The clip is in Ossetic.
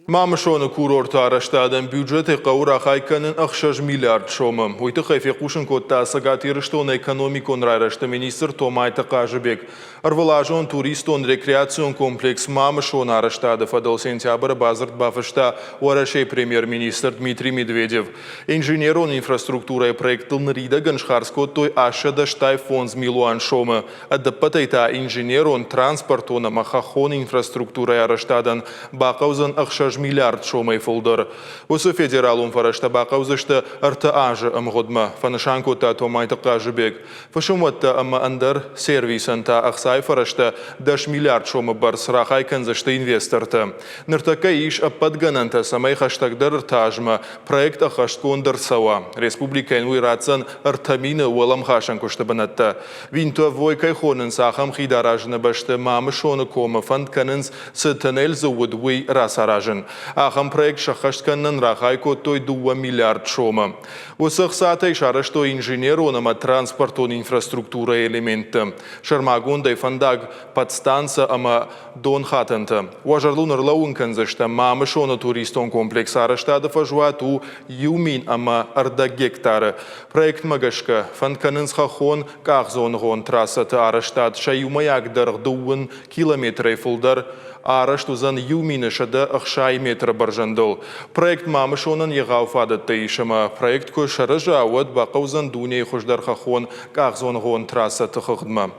Мамысоны курорты арӕзтадӕн бюджетӕй хъӕуы рахай кӕнын 6 миллиард сомы. Уый тыххӕй фехъусын кодта Цӕгат Ирыстоны экономикон райрӕзты министр Томайты Хъазыбег. Ӕрвылазон туристон-рекреацион комплекс Мамысоны арӕзтады фӕдыл сентябры бадзырд бафыста Уӕрӕсейы премьер-министр Дмитрий Медведев. Инженерон инфраструктурӕйы проектыл ныридӕгӕн схардз кодтой 805 милуан сомы. Ӕдӕппӕтӕй та инженерон, транспортон ӕмӕ хӕххон инфраструктурӕйы арӕзтадӕн бахъӕудзӕн 6 миллиард сомӕй фылдӕр. Уыцы федералон фӕрӕзтӕ бахъӕудзысты ӕртӕ азы ӕмгъуыдмӕ, фӕнысан кодта Томайты Хъазыбег. Фысымуӕттӕ ӕмӕ ӕндӕр сервисӕн та ӕхцайы фӕрӕзтӕ 10 миллиард сомы бӕрц рахай кӕндзысты инвестортӕ. Ныртӕккӕ ис ӕппӕт гӕнӕнтӕ, цӕмӕй хӕстӕгдӕр ӕртӕ азмӕ проект ӕххӕстгонд ӕрцӕуа. Республикӕйӕн уый ратдзӕн 3000 уӕлӕмхасӕн куысты бынӕттӕ. Винтовой кӕй хонынц, ахӕм хид аразыны бӕсты Мамысоны комы фӕнд кӕнынц, цы тоннель дзы уыд, уый рацаразын. Ахӕм проект сӕххӕст кӕнынӕн рахай кодтой 2 миллиард сомы. Уыцы ӕхцатӕй сарӕзтой инженерон ӕмӕ транспортон инфраструктурӕйы элементтӕ, сӕрмагондӕй фӕндаг, подстанцӕ ӕмӕ донхатӕнтӕ. Уӕ зӕрдыл ӕрлӕууын кӕндзыстӕм, Мамысоны туристон комплексы арӕзтады фӕзуат у 1050 гектары. Проектмӕ гӕсгӕ, фӕнд кӕнынц хӕххон къахдзоныгъон трассӕты арӕзтад сӕ иумӕйаг дӕргъ дыууын километрӕй фылдӕр арӕзт уыдзӕн 1160 метры бӕрзӕндыл. Проект Мамысонӕн егъау фадӕттӕ ис ӕмӕ проект куы сырӕза, уӕд бахъӕудзӕн дунейы хуыздӕр хӕххон къахдзоныгъон трассӕты хыгъдмӕ.